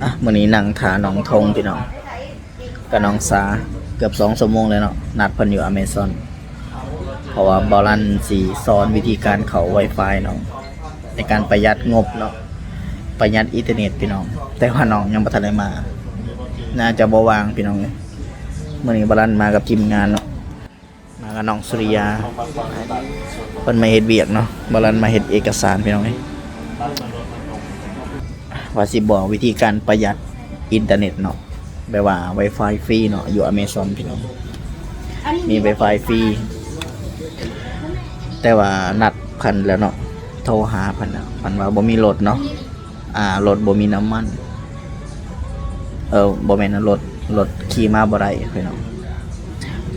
ອ່ະ ມື້ນີ້ນັ່ງຖ້ານ້ອງທົງພີ່ນ້ອງ ກັບນ້ອງສາ ເກືອບສອງຊົ່ວໂມງແລ້ວເນາະ ນັດເພິ່ນຢູ່ອາເມຊອນ ເພາະວ່າບ່າວລັນຊິສອນວິທີການເຂົ້າວາຍຟາຍເນາະ ໃນການປະຢັດງົບເນາະ ປະຢັດອິນເຕີເນັດພີ່ນ້ອງ ແຕ່ວ່ານ້ອງຍັງບໍ່ທັນໄດ້ມາ ໜ້າຈະບໍ່ວ່າງພີ່ນ້ອງເອີຍ ມື້ນີ້ບ່າວລັນມາກັບທີມງານເນາະ. ມາກັບນ້ອງສຸລິຍາ ເພິ່ນມາເຮັດວຽກເນາະ ບ່າວລັນມາເຮັດເອກະສານພີ່ນ້ອງເອີຍ ວ່າຊິບອກວິທີການປະຢັດອິນເຕີເນັດເນາະ ແບບວ່າວາຍຟາຍຟຣີເນາະ ຢູ່ອາເມຊອນພີ່ນ້ອງ ມີວາຍຟາຍຟຣີ ແຕ່ວ່ານັດເພິ່ນແລ້ວເນາະ ໂທຫາເພິ່ນແລ້ວ ເພິ່ນວ່າບໍ່ມີລົດເນາະ. ອ່າ ລົດບໍ່ມີນ້ຳມັນ ເອີ ບໍ່ແມ່ນນະ ລົດ ລົດຂີ່ມາບໍ່ໄດ້ພີ່ນ້ອງ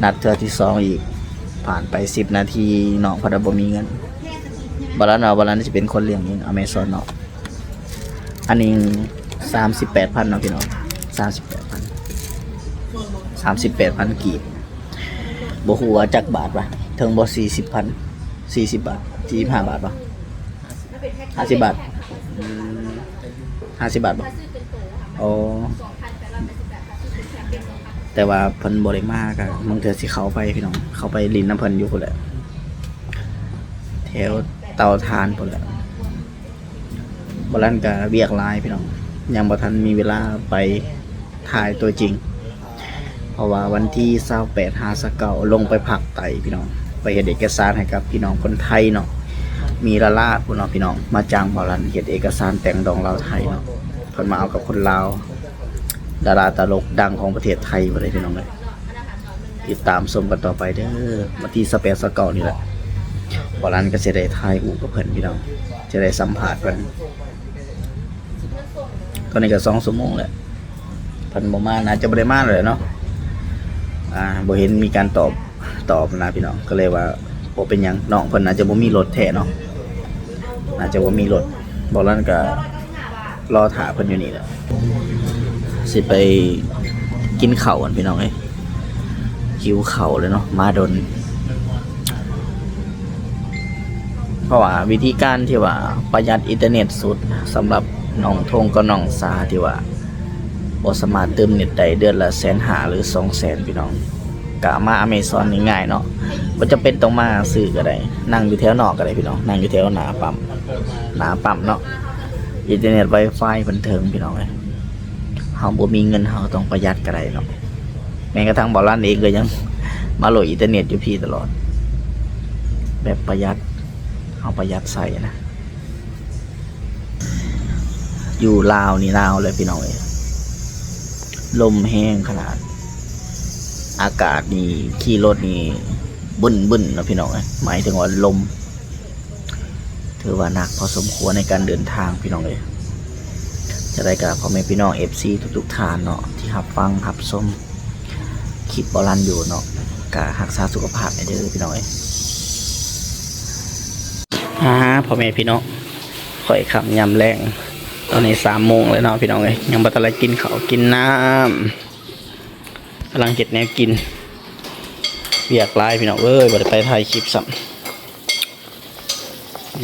ນັດເທື່ອທີສອງອີກ ຜ່ານໄປສິບນາທີ ນ້ອງເພິ່ນວ່າບໍ່ມີເງິນ ບ່າວລັນວ່າ ບ່າວລັນຊິເປັນຄົນລ້ຽງເອງ ອາເມຊອນເນາະ ອັນນີ້ສາມສິບແປດພັນເນາະພີ່ນ້ອງ ສາມສິບແປດພັນ ສາມສິບແປດພັນກີບ ບໍ່ຮູ້ວ່າຈັກບາດວະ ເຖິງບໍ່ສີ່ສິບພັນ ສີ່ສິບບາດ ສີ່ສິບຫ້າບາດວະ ຫ້າສິບບາດ ອືມ ຫ້າສິບບາດບໍ່ ອໍ ແຕ່ວ່າເພິ່ນບໍ່ໄດ້ມາ ກະບາງເທື່ອຊິເຂົ້າໄປພີ່ນ້ອງ ເຂົ້າໄປຫຼິ້ນນຳເພິ່ນຢູ່ພຸ້ນແຫຼະ ແຖວເຕົາຖ່ານພຸ້ນແຫຼະ ບ່າວລັນກະວຽກຫຼາຍພີ່ນ້ອງ ຍັງບໍ່ທັນມີເວລາໄປ ຖ່າຍຕົວຈິງ ເພາະວ່າວັນທີຊາວແປດຫາຊາວເກົ້າ ລົງໄປພາກໃຕ້ພີ່ນ້ອງ ໄປເຮັດເອກະສານໃຫ້ກັບພີ່ນ້ອງຄົນໄທເນາະ ມີລາລາພຸ້ນເນາະພີ່ນ້ອງ ມາຈ້າງບ່າວລັນເຮັດເອກະສານແຕ່ງດອງລາວໄທເນາະ ເພິ່ນມາເອົາກັບຄົນລາວ ດາລາຕະຫຼົກດັງຂອງປະເທດໄທພຸ້ນເດ້ພີ່ນ້ອງເອີຍ ຕິດຕາມຊົມກັນຕໍ່ໄປເດີ ວັນທີຊາວແປດ ຊາວເກົ້ານີ້ແຫຼະ ບ່າວລັນກໍຊິໄດ້ຖ່າຍຮູບກັບເພິ່ນພີ່ນ້ອງ ຈະໄດ້ສຳພາດເພິ່ນ ຕອນນີ້ກໍສອງຊົ່ວໂມງແລ້ວ ເພິ່ນບໍ່ມາ ໜ້າຈະບໍ່ໄດ້ມາແລ້ວເນາະ ອ່າ ບໍ່ເຫັນມີການຕອບ ຕອບນະພີ່ນ້ອງ ກໍເລີຍວ່າບໍ່ເປັນຫຍັງ ນ້ອງເພິ່ນໜ້າຈະບໍ່ມີລົດແທ້ເນາະ ໜ້າຈະບໍ່ມີລົດ ບ່າວລັນກໍລໍຖ້າເພິ່ນຢູ່ນີ້ແຫຼະ ຊິໄປກິນເຂົ້າກັນພີ່ນ້ອງເອີຍ ຫິວເຂົ້າເລີຍເນາະ ມາດົນ ເພາະວ່າວິທີການທີ່ວ່າປະຢັດອິນເຕີເນັດສຸດ ສຳລັບນ້ອງທົງກັບນ້ອງສາ ທີ່ວ່າບໍ່ສາມາດຕື່ມເນັດໄດ້ເດືອນລະແສນຫ້າ ຫຼື ສອງແສນ ພີ່ນ້ອງ ກະມາອາເມຊອນງ່າຍໆເນາະ ບໍ່ຈຳເປັນຕ້ອງມາຊື້ກໍໄດ້ ນັ່ງຢູ່ແຖວນອກກໍໄດ້ພີ່ນ້ອງ ນັ່ງຢູ່ແຖວໜ້າປ້ຳ ໜ້າປ້ຳເນາະ ອິນເຕີເນັດວາຍຟາຍເພິ່ນເຖິງພີ່ນ້ອງເອີຍ ເຮົາບໍ່ມີເງິນເຮົາກໍຕ້ອງປະຢັດກໍໄດ້ເນາະ ແມ່ນກະທັ່ງບ່າວລັນເອງກໍຍັງມາໂຫຼດອິນເຕີເນັດຢູ່ພີ້ຕະຫຼອດ ແບບປະຢັດ ເຮົາປະຢັດໃຊ້ນະ ຢູ່ລາວນີ້ໜາວເລີຍພີ່ນ້ອງເອີຍ ລົມແຮງຂະໜາດ ອາກາດນີ້ ຂີ່ລົດນີ້ບຶ້ນໆເນາະພີ່ນ້ອງເອີຍ ໝາຍເຖິງວ່າລົມ ຖືວ່າໜັກພໍສົມຄວນໃນການເດີນທາງພີ່ນ້ອງເອີຍ ຈັ່ງໃດກໍພໍ່ແມ່ພີ່ນ້ອງເອັຟຊີທຸກໆທ່ານເນາະ ທີ່ຮັບຟັງຮັບຊົມຄລິບບ່າວລັນຢູ່ເນາະ ກໍຮັກສາສຸຂະພາບແດ່ເດີພີ່ນ້ອງເອີຍ ອ່າ ພໍ່ແມ່ພີ່ນ້ອງ ຂ້ອຍຄ່ຳຍາມແລງ ຕອນນີ້ສາມໂມງແລ້ວເນາະພີ່ນ້ອງເອີຍ ຍັງບໍ່ທັນໄດ້ກິນເຂົ້າກິນນ້ຳ ກຳລັງເຮັດແນວກິນ ວຽກຫຼາຍພີ່ນ້ອງເອີຍ ບໍ່ໄດ້ໄປຖ່າຍຄລິບຊ້ຳ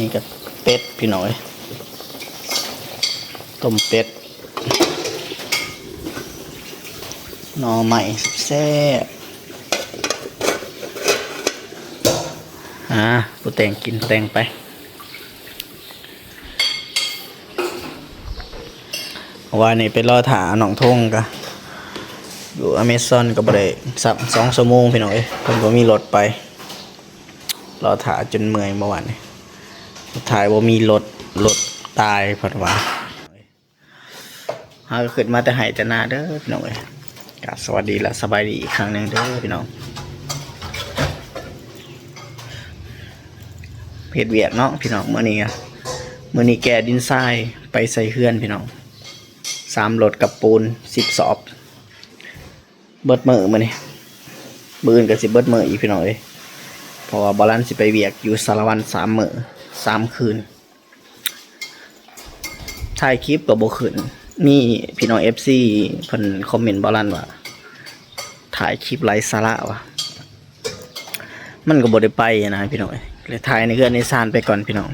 ນີ້ກໍເປັດພີ່ນ້ອງເອີຍ ຕົ້ມເປັດ ໜໍ່ໄມ້ແຊບໆ ອ່າ ຜູ້ແຕ່ງກິນແຕ່ງໄປ ເມື່ອວານນີ້ໄປລໍຖ້ານ້ອງທົງກະ ຢູ່ອາເມຊອນກໍບໍ່ໄດ້ຊ້ຳ ສອງຊົ່ວໂມງພີ່ນ້ອງເອີຍ ເພິ່ນບໍ່ມີລົດໄປ ລໍຖ້າຈົນເມື່ອຍເມື່ອວານນີ້ ສຸດທ້າຍບໍ່ມີລົດ ລົດຕາຍເພິ່ນວ່າ ເຮົາກໍຂຶ້ນມາແຕ່ໄຮ່ແຕ່ນາເດີພີ່ນ້ອງເອີຍ ກໍສະຫວັດດີ ແລະ ສະບາຍດີອີກຄັ້ງໜຶ່ງເດີພີ່ນ້ອງ ເຮັດວຽກເນາະພີ່ນ້ອງ ມື້ນີ້ ມື້ນີ້ແກ່ດິນຊາຍໄປໃສ່ເຮືອນພີ່ນ້ອງ ສາມລົດກັບປູນ ສິບສອບ ເບິດມື້ມື້ນີ້ ມື້ອື່ນກໍຊິເບິດມື້ອີກພີ່ນ້ອງເອີຍ ເພາະວ່າບ່າວລັນຊິໄປວຽກຢູ່ສາລະວັນສາມມື້ສາມຄືນ ຖ່າຍຄລິບກໍບໍ່ຂຶ້ນ ມີພີ່ນ້ອງເອັຟຊີເພິ່ນຄອມເມັນບ່າວລັນວ່າ ຖ່າຍຄລິບໄຮ້ສາລະວ່າ ມັນກໍບໍ່ໄດ້ໄປນະພີ່ນ້ອງເອີຍ ເລີຍຖ່າຍໃນເຮືອນໃນຊານໄປກ່ອນພີ່ນ້ອງ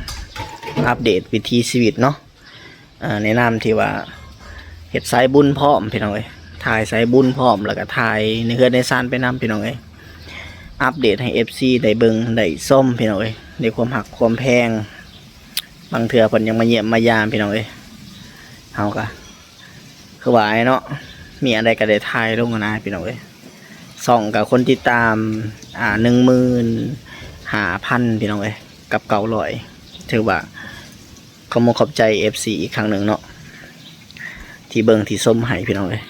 ອັບເດດວິຖີຊີວິດເນາະ ເອີ ໃນນາມທີ່ວ່າ ເຮັດສາຍບຸນພ້ອມພີ່ນ້ອງເອີຍ ຖ່າຍສາຍບຸນພ້ອມ ແລ້ວກໍຖ່າຍໃນເຮືອນໃນຊານໄປນຳພີ່ນ້ອງເອີຍ ອັບເດດໃຫ້ເອັຟຊີໄດ້ເບິ່ງໄດ້ຊົມພີ່ນ້ອງເອີຍ ໃນຄວາມຮັກຄວາມແພງ ບາງເທື່ອເພິ່ນຍັງມາຢ້ຽມມາຢາມພີ່ນ້ອງເອີຍ ເຮົາກໍຄືວ່າແຫຼະເນາະ ມີອັນໃດກໍໄດ້ຖ່າຍລົງຫັ້ນນະພີ່ນ້ອງເອີຍ ຊ່ອງກໍຄົນຕິດຕາມ ອ່າ ໜຶ່ງໝື່ນຫ້າພັນພີ່ນ້ອງເອີຍ ກັບເກົ້າຮ້ອຍ ຖືວ່າ ຂອບອົກຂອບໃຈເອັຟຊີອີກຄັ້ງໜຶ່ງເນາະ ທີ່ເບິ່ງທີ່ຊົມໃຫ້ພີ່ນ້ອງເອີຍ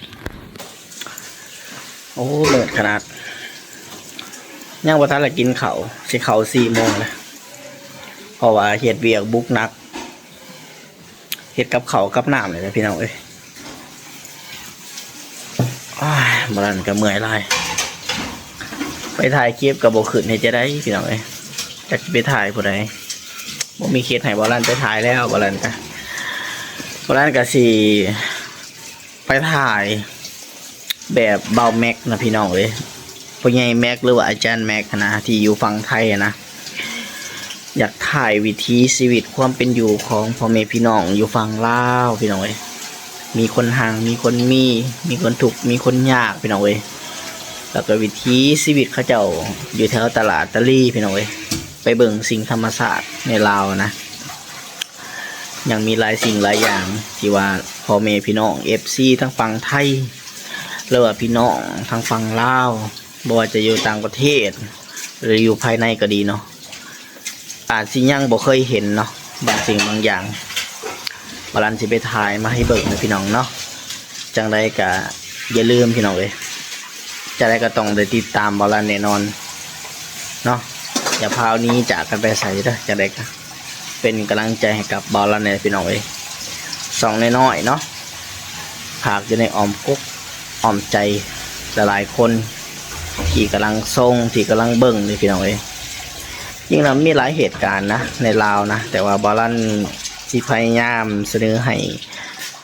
ໂອ້ ມືດຂະໜາດ ຍັງບໍ່ທັນລະກິນເຂົ້າ ຊິເຂົ້າສີ່ໂມງແລ້ວ ເພາະວ່າເຮັດວຽກບຸກໜັກ ເຮັດກັບເຂົ້າກັບນ້ຳນີ້ແຫຼະພີ່ນ້ອງເອີຍ ອ້າຍ ບໍ່ນັ້ນກໍເມື່ອຍຫຼາຍ ໄປຖ່າຍຄລິບກໍບໍ່ຂຶ້ນ ເຮັດຈັ່ງໃດພີ່ນ້ອງເອີຍ ຈັກຊິໄປຖ່າຍຜູ້ໃດ ບໍ່ມີເຂດໃຫ້ບ່າວລັນໄປຖ່າຍແລ້ວ ບ່າວລັນກະ ບ່າວລັນກະຊິໄປຖ່າຍແບບບ່າວແມັກນະພີ່ນ້ອງເອີຍ ພໍ່ໃຫຍ່ແມັກ ຫຼືວ່າອາຈານແມັກຫັ້ນນະ ທີ່ຢູ່ຝັ່ງໄທຫັ້ນນະ ຢາກຖ່າຍວິຖີຊີວິດຄວາມເປັນຢູ່ຂອງພໍ່ແມ່ພີ່ນ້ອງຢູ່ຝັ່ງລາວພີ່ນ້ອງເອີຍ ມີຄົນຮັ່ງ ມີຄົນມີ ມີຄົນທຸກ ມີຄົນຍາກພີ່ນ້ອງເອີຍ ແລ້ວກໍວິຖີຊີວິດເຂົາເຈົ້າຢູ່ແຖວຕະຫຼາດຕະລີພີ່ນ້ອງເອີຍ ໄປເບິ່ງສິ່ງທຳມະຊາດໃນລາວນະ ຍັງມີຫຼາຍສິ່ງຫຼາຍຢ່າງທີ່ວ່າພໍ່ແມ່ພີ່ນ້ອງເອັຟຊີທາງຝັ່ງໄທ ຫຼືວ່າພີ່ນ້ອງທາງຝັ່ງລາວ ບໍ່ວ່າຈະຢູ່ຕ່າງປະເທດ ຫຼືຢູ່ພາຍໃນກໍດີເນາະ ອາດຊິຍັງບໍ່ເຄີຍເຫັນເນາະ ບາງສິ່ງບາງຢ່າງ ບ່າວລັນຊິໄປຖ່າຍມາໃຫ້ເບິ່ງນະພີ່ນ້ອງເນາະ ຈັ່ງໃດກະຢ່າລືມພີ່ນ້ອງເອີຍ ຈັ່ງໃດກໍຕ້ອງໄດ້ຕິດຕາມບ່າວລັນແນ່ນອນເນາະ ຢ່າພາວໜີຈາກກັນໄປໃສເດີ ຈັ່ງໃດກະເປັນກຳລັງໃຈໃຫ້ກັບບ່າວລັນແນ່ພີ່ນ້ອງເອີຍ ຊ່ອງນ້ອຍໆເນາະ ຝາກຢູ່ໃນອ້ອມອົກອ້ອມໃຈຫຼາຍໆຄົນ ທີ່ກຳລັງຊົມ ທີ່ກຳລັງເບິ່ງນີ້ພີ່ນ້ອງເອີຍ ຍິ່ງນຳມີຫຼາຍເຫດການນະ ໃນລາວນະ ແຕ່ວ່າບ່າວລັນຊິພະຍາຍາມສະເໜີໃຫ້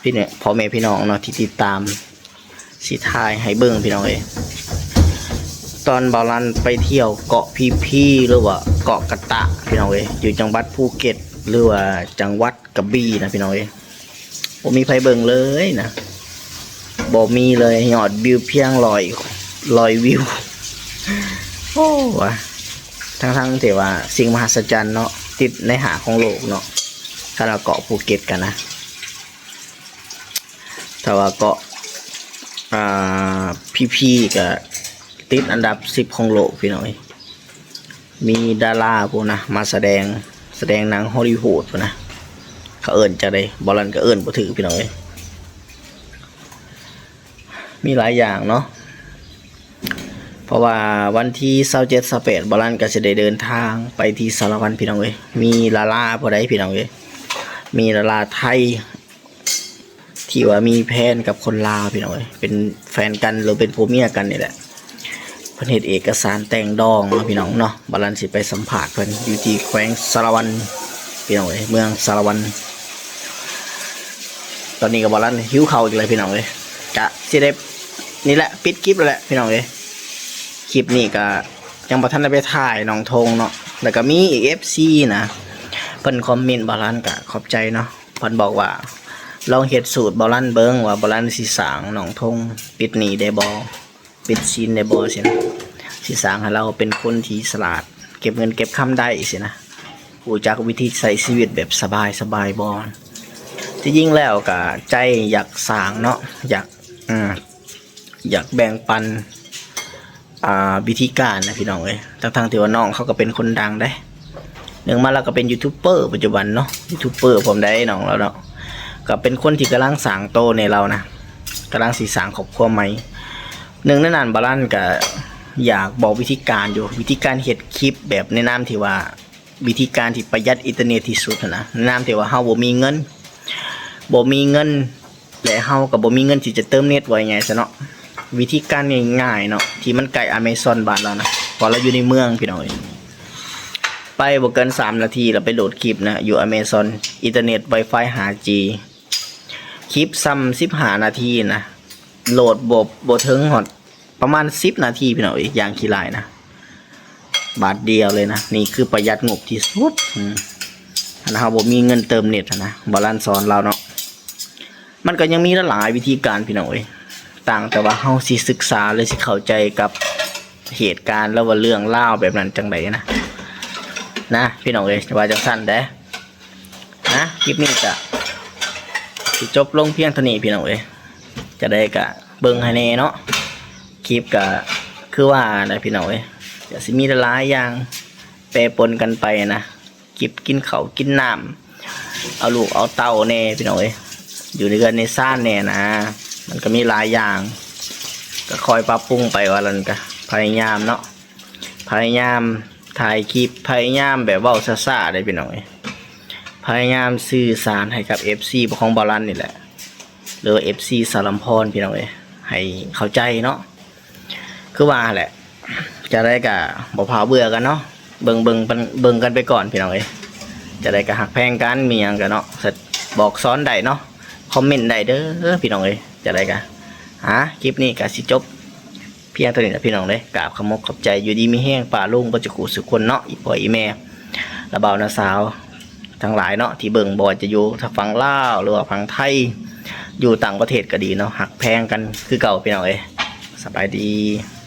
ພີ່ນ້ອງ ພໍ່ແມ່ພີ່ນ້ອງເນາະ ທີ່ຕິດຕາມ ຊິຖ່າຍໃຫ້ເບິ່ງພີ່ນ້ອງເອີຍ ຕອນບ່າວລັນໄປທ່ຽວເກາະພີພີ ຫຼືວ່າເກາະກະຕະພີ່ນ້ອງເອີຍ ຢູ່ຈັງຫວັດພູເກັດ ຫຼືວ່າຈັງຫວັດກະບີນະພີ່ນ້ອງເອີຍ ບໍ່ມີໃຜເບິ່ງເລີຍນະ ບໍ່ມີເລີຍ ຍອດວິວພຽງຮ້ອຍ ຮ້ອຍວິວ ໂອ້ ວ່າ ທັງໆທີ່ວ່າສິ່ງມະຫັດສະຈັນເນາະ ຕິດໃນຫ້າຂອງໂລກເນາະ ຄັນວ່າເກາະພູເກັດກັນນະ ຖ້າວ່າເກາະ ອ່າ ພີພີກໍຕິດອັນດັບສິບຂອງໂລກພີ່ນ້ອງເອີຍ ມີດາລາພຸ້ນນະ ມາສະແດງ ສະແດງໜັງຮອລລີວູດພຸ້ນນະ ເຂົາເອີ້ນຈັ່ງໃດ ບ່າວລັນກໍເອີ້ນບໍ່ຖືກພີ່ນ້ອງເອີຍ ມີຫຼາຍຢ່າງເນາະ ເພາະວ່າວັນທີຊາວເຈັດ ຊາວແປດ ບ່າວລັນກໍຊິໄດ້ເດີນທາງໄປທີ່ສາລະວັນພີ່ນ້ອງເອີຍ ມີດາລາຜູ້ໃດພີ່ນ້ອງເອີຍ ມີດາລາໄທ ທີ່ວ່າມີແຟນກັບຄົນລາວພີ່ນ້ອງເອີຍ ເປັນແຟນກັນ ຫຼືເປັນຜົວເມຍກັນນີ້ແຫຼະ ເພິ່ນເຮັດເອກະສານແຕ່ງດອງເນາະພີ່ນ້ອງເນາະ ບ່າວລັນຊິໄປສຳພາດເພິ່ນຢູ່ທີ່ແຂວງສາລະວັນພີ່ນ້ອງເອີຍ ເມືອງສາລະວັນ ຕອນນີ້ກໍບ່າວລັນຫິວເຂົ້າອີກແລ້ວພີ່ນ້ອງເອີຍ ກະຊິໄດ້ນີ້ແຫຼະ ປິດຄລິບແລ້ວແຫຼະພີ່ນ້ອງເອີຍ ຄລິບນີ້ກະຍັງບໍ່ທັນໄດ້ໄປຖ່າຍໜອງທົງເນາະ ແລ້ວກໍມີອີກເອັຟຊີນະ ເພິ່ນຄອມເມັນບ່າວລັນ ກະຂອບໃຈເນາະ ເພິ່ນບອກວ່າ ລອງເຮັດສູດບ່າວລັນເບິ່ງວ່າບ່າວລັນຊິສ້າງໜອງທົງປິດໜີ້ໄດ້ບໍ່ ປິດສິນໄດ້ບໍ່ຊີ້ນະ ຊິສ້າງໃຫ້ລາວເປັນຄົນທີ່ສະຫຼາດ ເກັບເງິນເກັບຄຳໄດ້ຊີ້ນະ ຮູ້ຈັກວິທີໃຊ້ຊີວິດແບບສະບາຍໆບໍ່ ທີ່ຈິງແລ້ວກະໃຈຢາກສ້າງເນາະ ຢາກ ອື ຢາກແບ່ງປັນ ອ່າ ວິທີການນະພີ່ນ້ອງເອີຍ ທັງໆທີ່ວ່ານ້ອງເຂົາກໍເປັນຄົນດັງເດ້ ໜຶ່ງມາລາວກໍເປັນຢູທູບເບີປັດຈຸບັນເນາະ ຢູທູບເບີພ້ອມໃດ໋ນ້ອງລາວເນາະ ກໍເປັນຄົນທີ່ກຳລັງສ້າງໂຕໃນລາວນະ ກຳລັງຊິສ້າງຄອບຄົວໃໝ່ ໜຶ່ງໃນນັ້ນບ່າວລັນກໍຢາກບອກວິທີການຢູ່ ວິທີການເຮັດຄລິບແບບໃນນາມທີ່ວ່າ ວິທີການທີ່ປະຢັດອິນເຕີເນັດທີ່ສຸດຫັ້ນນະ ໃນນາມທີ່ວ່າເຮົາບໍ່ມີເງິນ ບໍ່ມີເງິນ ແລະ ເຮົາກໍບໍ່ມີເງິນທີ່ຈະເຕີມເນັດ ເວົ້າງ່າຍໆຊະເນາະ ວິທີການງ່າຍໆເນາະ ທີ່ມັນໃກ້ອາເມຊອນບ້ານລາວນະ ເພາະລາວຢູ່ໃນເມືອງພີ່ນ້ອງເອີຍ ໄປບໍ່ເກີນສາມນາທີ ລາວໄປໂຫຼດຄລິບນະ ຢູ່ອາເມຊອນ ອິນເຕີເນັດ ວາຍຟາຍ ຫ້າຈີ ຄລິບສ່ຳສິບຫ້ານາທີນະ ໂຫຼດບໍ່ ບໍ່ເຖິງຮອດ ປະມານສິບນາທີພີ່ນ້ອງເອີຍ ຢ່າງຂີ້ລ້າຍນະ ບາດດຽວເລີຍນະ ນີ້ຄືປະຢັດງົບທີ່ສຸດ ອືມ ຄັນເຮົາບໍ່ມີເງິນເຕີມເນັດຫັ້ນນະ ບ່າວລັນສອນລາວເນາະ ມັນກໍຍັງມີຫຼາຍໆວິທີການພີ່ນ້ອງເອີຍ, ຕ່າງແຕ່ວ່າເຮົາຊິສຶກສາ ຫຼື ຊິເຂົ້າໃຈກັບເຫດການ ຫຼືວ່າເລື່ອງລາວແບບນັ້ນຈັ່ງໃດນະ ນະພີ່ນ້ອງເອີຍ, ຈະວ່າຈັ່ງຊັ້ນເດ້. ນະ ຄລິບນີ້ກະຊິຈົບລົງພຽງເທົ່ານີ້ພີ່ນ້ອງເອີຍ, ຈະໄດ້ກະເບິ່ງໃຫ້ແດ່ເນາະ. ຄລິບກະຄືວ່ານະພີ່ນ້ອງເອີຍ, ກະຊິມີຫຼາຍໆຢ່າງແປປົນກັນໄປນະ. ຄລິບກິນເຂົ້າກິນນ້ຳ ເອົາລູກເອົາເຕົ້າແດ່ພີ່ນ້ອງເອີຍ, ຢູ່ໃນເຮືອນໃນຊານແດ່ນະ, ມັນກໍມີຫຼາຍຢ່າງ ກໍຄ່ອຍປັບປຸງໄປ. ວ່ານັ້ນກະພະຍາຍາມເນາະ, ພະຍາຍາມຖ່າຍຄລິບ, ພະຍາຍາມແບບເວົ້າຊ້າໆເດ້ພີ່ນ້ອງເອີຍ, ພະຍາຍາມສື່ສານໃຫ້ກັບເອັຟຊີຂອງບ່າວລັນນີ້ແຫຼະ ຫຼືວ່າເອັຟຊີສາວລຳພອນພີ່ນ້ອງເອີຍ, ໃຫ້ເຂົ້າໃຈເນາະ. ຄືວ່າແຫຼະ ຈະໄດ້ກະບໍ່ພາເບື່ອກັນເນາະ, ເບິ່ງ ເບິ່ງ ເບິ່ງກັນໄປກ່ອນພີ່ນ້ອງເອີຍ. ຈະໄດ້ກະຮັກແພງກັນ ມີຫຍັງກະເນາະ ບອກສອນໄດ້ເນາະ, ຄອມເມັນໄດ້ເດີພີ່ນ້ອງເອີຍ. ຈະໄດ້ກະ ຫາ ຄລິບນີ້ກະຊິຈົບພຽງເທົ່ານີ້ລະພີ່ນ້ອງເດີ. ກາບຂະໝົກຂອບໃຈ, ຢູ່ດີມີແຮງປ້າລຸງເບິດສູ່ຄູ່ສູ່ຄົນເນາະ, ອີ່ພໍ່ອີ່ແມ່ ລະບ່າວນາສາວທັງຫຼາຍເນາະ ທີ່ເບິ່ງ, ບໍ່ວ່າຈະຢູ່ທາງຝັ່ງລາວ ຫຼືວ່າຝັ່ງໄທ, ຢູ່ຕ່າງປະເທດກໍດີເນາະ, ຮັກແພງກັນຄືເກົ່າພີ່ນ້ອງເອີຍ. ສະບາຍດີ.